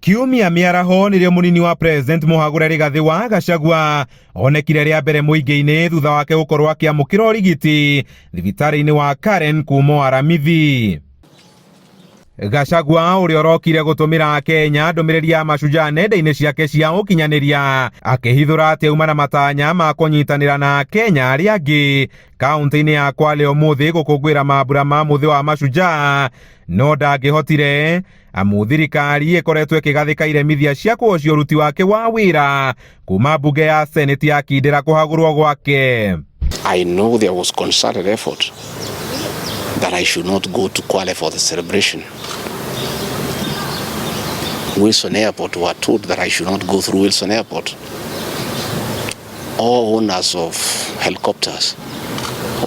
Kiumia mĩaraho nĩrĩo mũnini wa president mũhagũre Rigathĩ wa Gachagua onekire rĩa mbere mũingĩ-inĩ thutha wake gũkorwo akĩamũkĩra ũrigiti thibitarĩ-inĩ wa Karen kuma Aramithi. Gachagua ũrĩa ũrokire gũtũmĩra Kenya ndũmĩrĩri ya mashujaa nenda-inĩ ciake cia ũkinyanĩria akĩhithũra atĩ auma na matanya ma kũnyitanĩra na Kenya arĩa angĩ kaunti-inĩ ya Kwale ũmũthĩ gũkũngũĩra mambura ma mũthĩ wa mashujaa no ndangĩhotire amu thirikari ĩkoretwo ĩkĩgathĩka iremithia cia kũhocia ũruti wake wa wĩra kuma mbunge ya seneti yakindĩra kũhagũrwo gwake. I know there was concerted effort that I should not go to Kwale for the celebration. Wilson Airport were told that I should not go through Wilson Airport. All owners of helicopters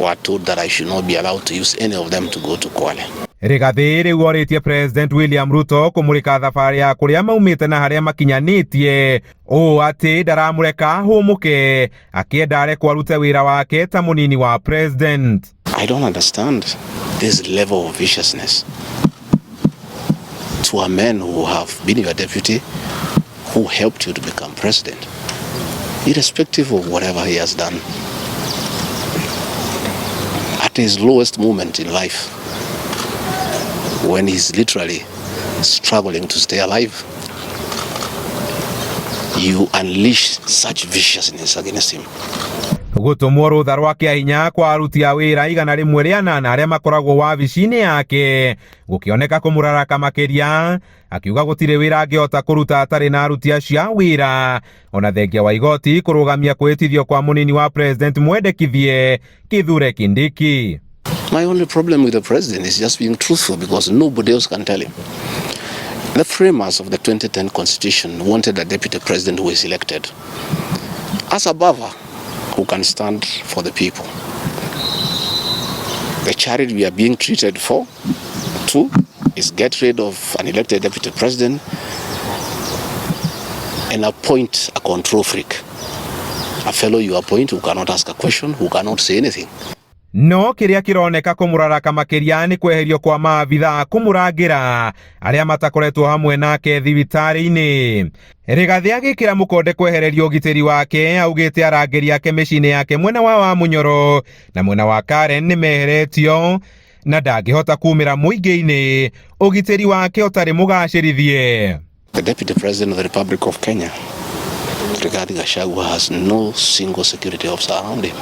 were told that I should not be allowed to use any of them to go to Kwale. Rigathĩ rĩu orĩtie President William Ruto kũmũrĩka thabarĩ ya kũrĩa maumĩte na harĩa makinyanĩtie ũũ atĩ ndaramũreka ahũmũke akĩenda arekwo arute wĩra wake ta mũnini wa president. I don't understand this level of viciousness to a man who have been your deputy, who helped you to become president, irrespective of whatever he has done. At his lowest moment in life, when he's literally struggling to stay alive, you unleash such viciousness against him. Gũtũmwo rũtha rwa kĩahinya kwa aruti a wĩra 108 arĩa makoragwo wabici-inĩ yake gũkĩoneka kũmũraraka makĩria akiuga gũtirĩ wĩra angĩhota kũruta atarĩ na aruti acio a wĩra ona thengia wa igoti kũrũgamia kwĩtithio kwa mũnini wa president mwendekithie Kithure Kindiki. My only problem with the president is just being truthful because nobody else can tell him. The framers of the 2010 constitution wanted a deputy president who is elected as a buffer who can stand for the people. The charity we are being treated for, two, is get rid of an elected deputy president and appoint a control freak. A fellow you appoint who cannot ask a question, who cannot say anything. No kĩrĩa kĩroneka kũmũraraka makĩria nĩ kweherio kwa maabitha kũmũrangĩra arĩa matakoretwo hamwe nake thibitarĩ-inĩ. Rigathĩ agĩkĩra mũkonde kwehererio ũgitĩri wake augĩte arangĩri ake mĩciĩ-inĩ yake mwena wa Wamunyoro na mwena wa Karen nĩ meheretio na ndangĩhota kumĩra mũingĩ-inĩ ũgitĩri wake ũtarĩ mũgacĩrithie. The Deputy President of the Republic of Kenya, Rigathi Gachagua, has no single security officer around him.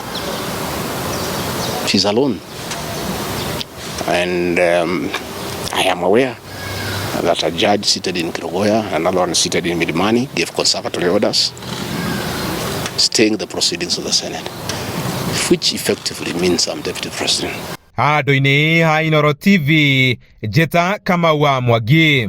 He's alone. And I am aware that a judge seated in Kerugoya, another one seated in Milimani, gave conservatory orders staying the proceedings of the Senate, which effectively means I'm Deputy President. Handũ-inĩ ha Inooro TV, Njĩta Kamau wa Mwangi.